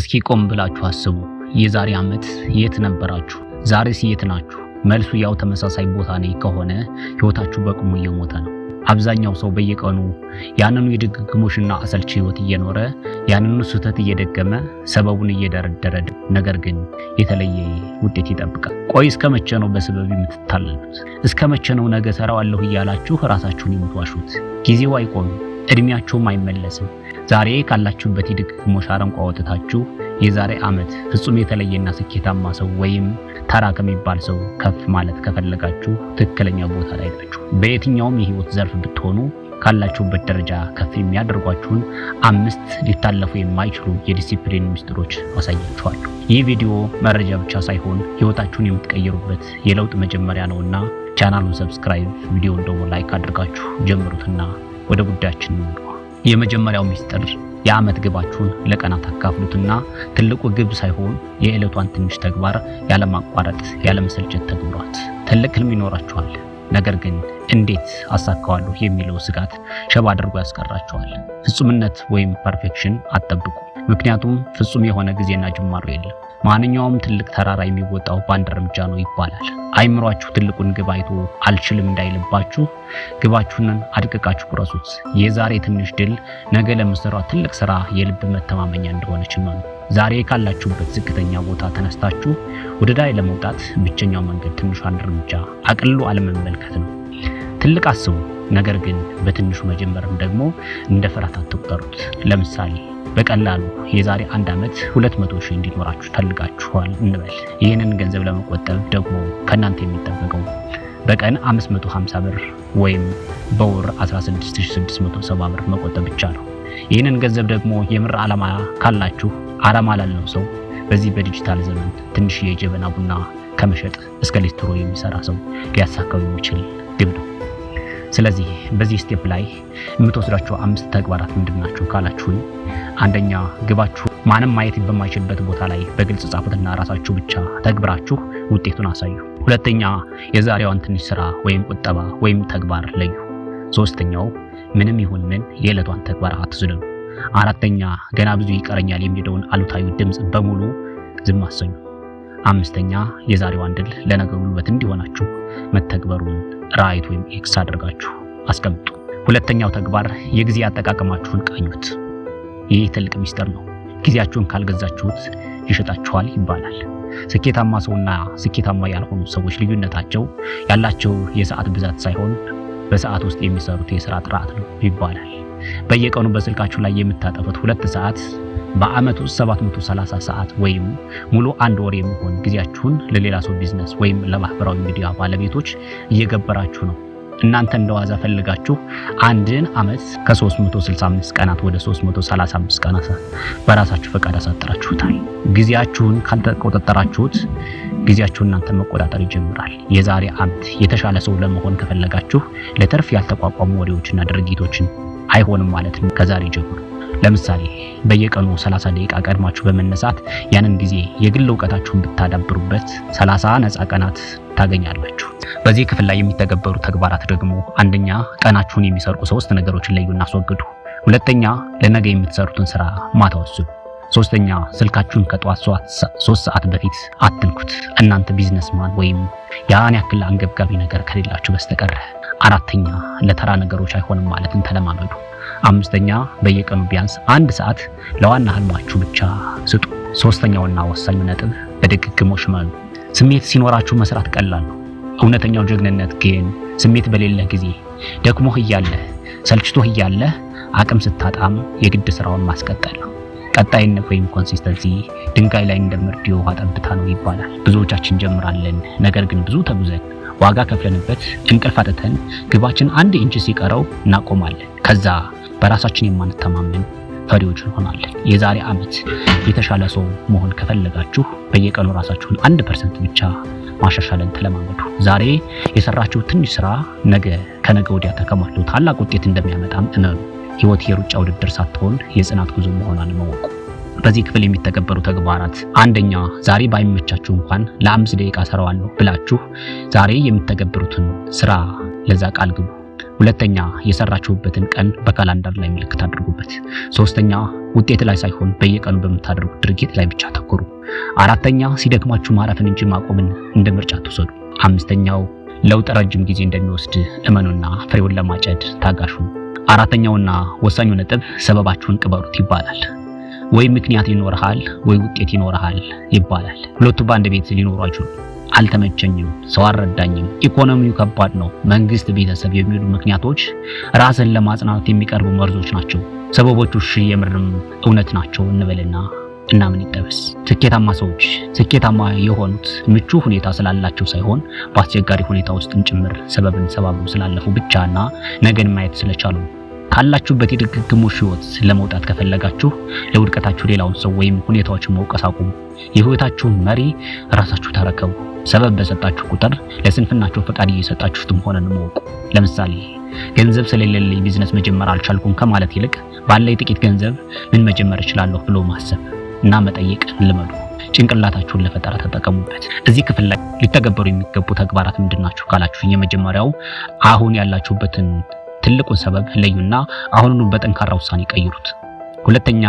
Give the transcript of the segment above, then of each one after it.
እስኪ ቆም ብላችሁ አስቡ። የዛሬ ዓመት የት ነበራችሁ? ዛሬስ የት ናችሁ? መልሱ ያው ተመሳሳይ ቦታ ነኝ ከሆነ ህይወታችሁ በቁሙ እየሞተ ነው። አብዛኛው ሰው በየቀኑ ያንኑ የድግግሞሽና አሰልቺ ህይወት እየኖረ፣ ያንኑ ስህተት እየደገመ፣ ሰበቡን እየደረደረ፣ ነገር ግን የተለየ ውጤት ይጠብቃል። ቆይ እስከ መቼ ነው በሰበብ የምትታለሉት? እስከ መቼ ነው ነገ ሰራዋለሁ እያላችሁ ራሳችሁን የምትዋሹት? ጊዜው አይቆምም፣ እድሜያችሁም አይመለስም። ዛሬ ካላችሁበት የድግግሞሽ አረንቋ ወጥታችሁ የዛሬ ዓመት ፍጹም የተለየና ስኬታማ ሰው ወይም ተራ ከሚባል ሰው ከፍ ማለት ከፈለጋችሁ ትክክለኛ ቦታ ላይ ናችሁ። በየትኛውም የህይወት ዘርፍ ብትሆኑ ካላችሁበት ደረጃ ከፍ የሚያደርጓችሁን አምስት ሊታለፉ የማይችሉ የዲሲፕሊን ምስጢሮች አሳያችኋለሁ። ይህ ቪዲዮ መረጃ ብቻ ሳይሆን ህይወታችሁን የምትቀይሩበት የለውጥ መጀመሪያ ነውና ቻናሉን subscribe፣ ቪዲዮውን ደግሞ like አድርጋችሁ ጀምሩትና ወደ ጉዳያችን እንግባ። የመጀመሪያው ምስጢር የዓመት ግባችሁን ለቀናት አካፍሉትና ትልቁ ግብ ሳይሆን የዕለቷን ትንሽ ተግባር ያለማቋረጥ ያለመሰልቸት ተግብሯት። ትልቅ ህልም ይኖራችኋል፣ ነገር ግን እንዴት አሳካዋለሁ የሚለው ስጋት ሸባ አድርጎ ያስቀራችኋል። ፍጹምነት ወይም perfection አትጠብቁ። ምክንያቱም ፍጹም የሆነ ጊዜና ጅማሮ የለም። ማንኛውም ትልቅ ተራራ የሚወጣው በአንድ እርምጃ ነው ይባላል። አይምሯችሁ ትልቁን ግብ አይቶ አልችልም እንዳይልባችሁ ግባችሁን አድቅቃችሁ ቁረሱት። የዛሬ ትንሽ ድል ነገ ለምትሰሯት ትልቅ ስራ የልብ መተማመኛ እንደሆነች እመኑ። ዛሬ ካላችሁበት ዝቅተኛ ቦታ ተነስታችሁ ወደ ላይ ለመውጣት ብቸኛው መንገድ ትንሿን እርምጃ አቅልሎ አለመመልከት ነው። ትልቅ አስቡ፣ ነገር ግን በትንሹ መጀመርም ደግሞ እንደ ፍርሃት አትቁጠሩት። ለምሳሌ በቀላሉ የዛሬ አንድ ዓመት 200 ሺህ እንዲኖራችሁ ፈልጋችኋል እንበል። ይህንን ገንዘብ ለመቆጠብ ደግሞ ከእናንተ የሚጠበቀው በቀን 550 ብር ወይም በወር 16670 ብር መቆጠብ ብቻ ነው። ይህንን ገንዘብ ደግሞ የምር ዓላማ ካላችሁ፣ ዓላማ ላለው ሰው በዚህ በዲጂታል ዘመን ትንሽ የጀበና ቡና ከመሸጥ እስከ ሊስትሮ የሚሰራ ሰው ሊያሳካው የሚችል ግብ ነው። ስለዚህ በዚህ step ላይ የምትወስዷቸው አምስት ተግባራት ምንድን ናቸው ካላችሁኝ፣ አንደኛ፣ ግባችሁ ማንም ማየት በማይችልበት ቦታ ላይ በግልጽ ጻፉትና ራሳችሁ ብቻ ተግብራችሁ ውጤቱን አሳዩ። ሁለተኛ፣ የዛሬዋን ትንሽ ስራ ወይም ቁጠባ ወይም ተግባር ለዩ። ሶስተኛው፣ ምንም ይሁን ምን የዕለቷን ተግባር አትዝለሉ። አራተኛ፣ ገና ብዙ ይቀረኛል የሚለውን አሉታዊ ድምፅ በሙሉ ዝም አሰኙ። አምስተኛ፣ የዛሬዋን ድል ለነገ ጉልበት እንዲሆናችሁ መተግበሩን right ወይም X አድርጋችሁ አስቀምጡ። ሁለተኛው ተግባር የጊዜ አጠቃቀማችሁን ቃኙት። ይህ ትልቅ ሚስጥር ነው። ጊዜያችሁን ካልገዛችሁት ይሸጣችኋል ይባላል። ስኬታማ ሰውና ስኬታማ ያልሆኑ ሰዎች ልዩነታቸው ያላቸው የሰዓት ብዛት ሳይሆን በሰዓት ውስጥ የሚሰሩት የስራ ጥራት ነው ይባላል። በየቀኑ በስልካችሁ ላይ የምታጠፉት 2 ሰዓት በአመት ውስጥ 730 ሰዓት ወይም ሙሉ አንድ ወር የሚሆን ጊዜያችሁን ለሌላ ሰው ቢዝነስ ወይም ለማህበራዊ ሚዲያ ባለቤቶች እየገበራችሁ ነው። እናንተ እንደዋዛ ፈልጋችሁ አንድን አመት ከ365 ቀናት ወደ 335 ቀናት በራሳችሁ ፈቃድ አሳጥራችሁታል። ጊዜያችሁን ካልተቆጣጠራችሁት ጊዜያችሁን እናንተ መቆጣጠር ይጀምራል። የዛሬ አመት የተሻለ ሰው ለመሆን ከፈለጋችሁ ለትርፍ ያልተቋቋሙ ወሬዎችና ድርጊቶችን አይሆንም ማለት ነው ከዛሬ ጀምሮ። ለምሳሌ በየቀኑ 30 ደቂቃ ቀድማችሁ በመነሳት ያንን ጊዜ የግል እውቀታችሁን ብታዳብሩበት 30 ነፃ ቀናት ታገኛላችሁ። በዚህ ክፍል ላይ የሚተገበሩ ተግባራት ደግሞ አንደኛ፣ ቀናችሁን የሚሰርቁ ሶስት ነገሮችን ለዩና አስወግዱ። ሁለተኛ፣ ለነገ የምትሰሩትን ስራ ማታ ወስኑ። ሶስተኛ፣ ስልካችሁን ከጠዋት 3 ሰዓት በፊት አትንኩት፣ እናንተ businessman ወይም ያን ያክል አንገብጋቢ ነገር ከሌላችሁ በስተቀር። አራተኛ፣ ለተራ ነገሮች አይሆንም ማለትን ተለማመዱ። አምስተኛ፣ በየቀኑ ቢያንስ አንድ ሰዓት ለዋና ህልማችሁ ብቻ ስጡ። ሶስተኛውና ወሳኙ ነጥብ በድግግሞሽ እመኑ። ስሜት ሲኖራችሁ መስራት ቀላል ነው። እውነተኛው ጀግንነት ግን ስሜት በሌለህ ጊዜ፣ ደክሞህ እያለህ፣ ሰልችቶህ እያለህ፣ አቅም ስታጣም የግድ ስራውን ማስቀጠል ነው። ቀጣይነት ወይም consistency ድንጋይ ላይ እንደሚወርድ የውሃ ጠብታ ነው ይባላል። ብዙዎቻችን እንጀምራለን፣ ነገር ግን ብዙ ተጉዘን፣ ዋጋ ከፍለንበት፣ እንቅልፍ አጥተን ግባችን አንድ ኢንች ሲቀረው እናቆማለን። ከዛ በራሳችን የማንተማመን ፈሪዎች እንሆናለን። የዛሬ ዓመት የተሻለ ሰው መሆን ከፈለጋችሁ በየቀኑ ራሳችሁን 1% ብቻ ማሻሻልን ተለማመዱ። ዛሬ የሰራችሁ ትንሽ ስራ ነገ ከነገ ወዲያ ተከማችቶ ታላቅ ውጤት እንደሚያመጣም እመኑ። ህይወት የሩጫ ውድድር ሳትሆን የጽናት ጉዞ መሆኗን እወቁ። በዚህ ክፍል የሚተገበሩ ተግባራት፣ አንደኛ፣ ዛሬ ባይመቻችሁ እንኳን ለ5 ደቂቃ ሰራዋለሁ ብላችሁ ዛሬ የምትተገብሩትን ስራ ለዛ ቃል ግቡ። ሁለተኛ፣ የሰራችሁበትን ቀን በ calendar ላይ ምልክት አድርጉበት። ሶስተኛ፣ ውጤት ላይ ሳይሆን በየቀኑ በምታደርጉት ድርጊት ላይ ብቻ አተኩሩ። አራተኛ፣ ሲደክማችሁ ማረፍን እንጂ ማቆምን እንደ ምርጫ አትውሰዱ። አምስተኛው፣ ለውጥ ረጅም ጊዜ እንደሚወስድ እመኑና ፍሬውን ለማጨድ ታጋሹ። አራተኛውና ወሳኙ ነጥብ ሰበባችሁን ቅበሩት ይባላል። ወይ ምክንያት ይኖርሃል ወይ ውጤት ይኖርሃል ይባላል። ሁለቱ በአንድ ቤት ሊኖሩ አይችሉም። አልተመቸኝም፣ ሰው አልረዳኝም፣ ኢኮኖሚው ከባድ ነው፣ መንግስት፣ ቤተሰብ የሚሉ ምክንያቶች ራስን ለማጽናናት የሚቀርቡ መርዞች ናቸው። ሰበቦቹ እሺ የምርም እውነት ናቸው እንበልና እና ምን ይጠበስ? ስኬታማ ሰዎች ስኬታማ የሆኑት ምቹ ሁኔታ ስላላቸው ሳይሆን በአስቸጋሪ ሁኔታ ውስጥም ጭምር ሰበብን ሰባብረው ስላለፉ ብቻና ነገን ማየት ስለቻሉ። ካላችሁበት የድግግሞሽ ህይወት ለመውጣት ከፈለጋችሁ ለውድቀታችሁ ሌላውን ሰው ወይም ሁኔታዎችን መውቀስ አቁሙ። የህይወታችሁን መሪ ራሳችሁ ተረከቡ። ሰበብ በሰጣችሁ ቁጥር ለስንፍናችሁ ፈቃድ እየሰጣችሁት መሆኑን እወቁ። ለምሳሌ ገንዘብ ስለሌለኝ ቢዝነስ መጀመር አልቻልኩም ከማለት ይልቅ ባለኝ ጥቂት ገንዘብ ምን መጀመር እችላለሁ ብሎ ማሰብ እና መጠየቅ ልመዱ። ጭንቅላታችሁን ለፈጠራ ተጠቀሙበት። እዚህ ክፍል ላይ ሊተገበሩ የሚገቡ ተግባራት ምንድን ናቸው ካላችሁ፣ የመጀመሪያው አሁን ያላችሁበትን ትልቁን ሰበብ ለዩና አሁኑኑ በጠንካራ ውሳኔ ቀይሩት። ሁለተኛ፣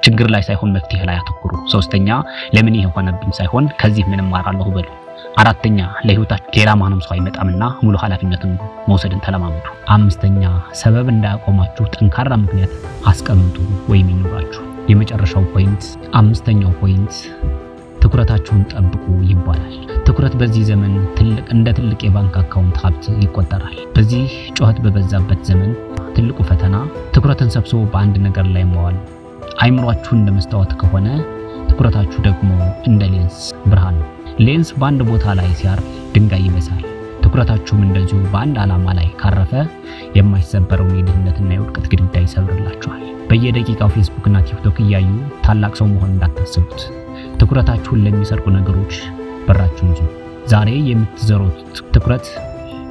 ችግር ላይ ሳይሆን መፍትሄ ላይ አተኩሩ። ሶስተኛ፣ ለምን ይሄ ሆነብኝ ሳይሆን ከዚህ ምን እማራለሁ በሉ። አራተኛ፣ ለህይወታችሁ ሌላ ማንም ሰው አይመጣምና ሙሉ ኃላፊነትን መውሰድን ተለማመዱ። አምስተኛ፣ ሰበብ እንዳያቆማችሁ ጠንካራ ምክንያት አስቀምጡ ወይም ይኑራችሁ። የመጨረሻው point፣ አምስተኛው point ትኩረታችሁን ጠብቁ ይባላል። ትኩረት በዚህ ዘመን ትልቅ እንደ ትልቅ የባንክ account ሀብት ይቆጠራል። በዚህ ጩኸት በበዛበት ዘመን ትልቁ ፈተና ትኩረትን ሰብስቦ በአንድ ነገር ላይ መዋል። አይምሯችሁ እንደ መስታወት ከሆነ ትኩረታችሁ ደግሞ እንደ ሌንስ ብርሃን ነው። ሌንስ በአንድ ቦታ ላይ ሲያርፍ ድንጋይ ይበሳል። ትኩረታችሁም እንደዚሁ በአንድ ዓላማ ላይ ካረፈ የማይሰበረውን የድህነትና የውድቀት ግድግዳ ይሰብርላችኋል። በየደቂቃው ፌስቡክ እና ቲክቶክ እያዩ ታላቅ ሰው መሆን እንዳታስቡት። ትኩረታችሁን ለሚሰርቁ ነገሮች በራችሁን ዝጉ። ዛሬ የምትዘሩት ትኩረት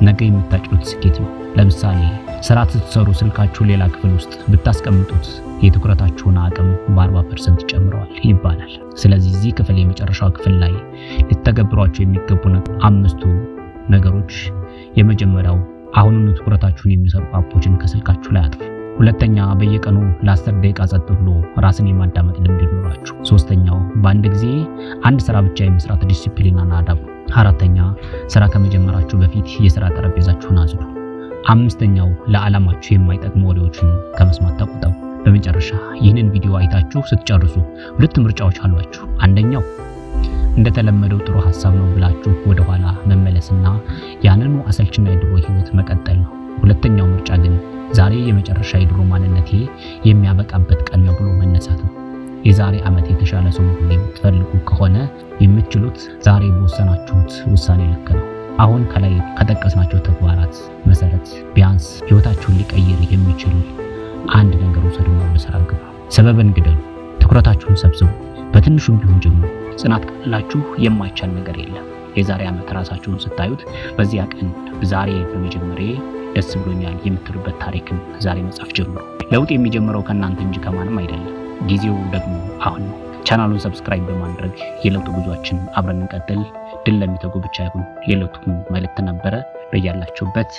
ነገ የምታጭዱት ስኬት ነው። ለምሳሌ ስራ ስትሰሩ ስልካችሁን ሌላ ክፍል ውስጥ ብታስቀምጡት የትኩረታችሁን አቅም በ40% ይጨምረዋል ይባላል። ስለዚህ እዚህ ክፍል የመጨረሻው ክፍል ላይ ሊተገብሯቸው የሚገቡ አምስቱ ነገሮች፣ የመጀመሪያው አሁኑኑ ትኩረታችሁን የሚሰርቁ app ኦችን ከስልካችሁ ላይ አጥፉ። ሁለተኛ፣ በየቀኑ ለ10 ደቂቃ ጸጥ ብሎ ራስን የማዳመጥ ልምድ ይኑራችሁ። ሶስተኛው፣ በአንድ ጊዜ አንድ ስራ ብቻ የመስራት ዲሲፕሊን አዳብሩ። አራተኛ፣ ስራ ከመጀመራችሁ በፊት የስራ ጠረጴዛችሁን አጽዱ። አምስተኛው፣ ለዓላማችሁ የማይጠቅሙ ወሬዎችን ከመስማት ተቆጠቡ። በመጨረሻ ይህንን ቪዲዮ አይታችሁ ስትጨርሱ ሁለት ምርጫዎች አሏችሁ። አንደኛው እንደተለመደው ጥሩ ሀሳብ ነው ብላችሁ ወደ ኋላ መመለስና ያንኑ አሰልችና የድሮ ህይወት መቀጠል ነው። ሁለተኛው ምርጫ ግን ዛሬ የመጨረሻ የድሮ ማንነቴ የሚያበቃበት ቀን ነው ብሎ መነሳት ነው። የዛሬ ዓመት የተሻለ ሰው መሆን የምትፈልጉ ከሆነ የምትችሉት ዛሬ በወሰናችሁት ውሳኔ ልክ ነው። አሁን ከላይ ከጠቀስናቸው ተግባራት መሰረት ቢያንስ ህይወታችሁን ሊቀይር የሚችል አንድ ነገር ውሰዱና ወደ ስራ ግቡ። ሰበብን ግደሉ። ትኩረታችሁን ሰብስቡ። በትንሹም ቢሆን ጀምሩ። ጽናት ካላችሁ የማይቻል ነገር የለም። የዛሬ ዓመት ራሳችሁን ስታዩት በዚያ ቀን ዛሬ በመጀመሬ ደስ ብሎኛል የምትሉበት ታሪክን ዛሬ መጻፍ ጀምሩ። ለውጥ የሚጀምረው ከእናንተ እንጂ ከማንም አይደለም። ጊዜው ደግሞ አሁን ነው። ቻናሉን subscribe በማድረግ የለውጥ ጉዟችን አብረን እንቀጥል። ድል ለሚተጉ ብቻ ይሁን የለውጡ መልእክት ነበረ። በያላችሁበት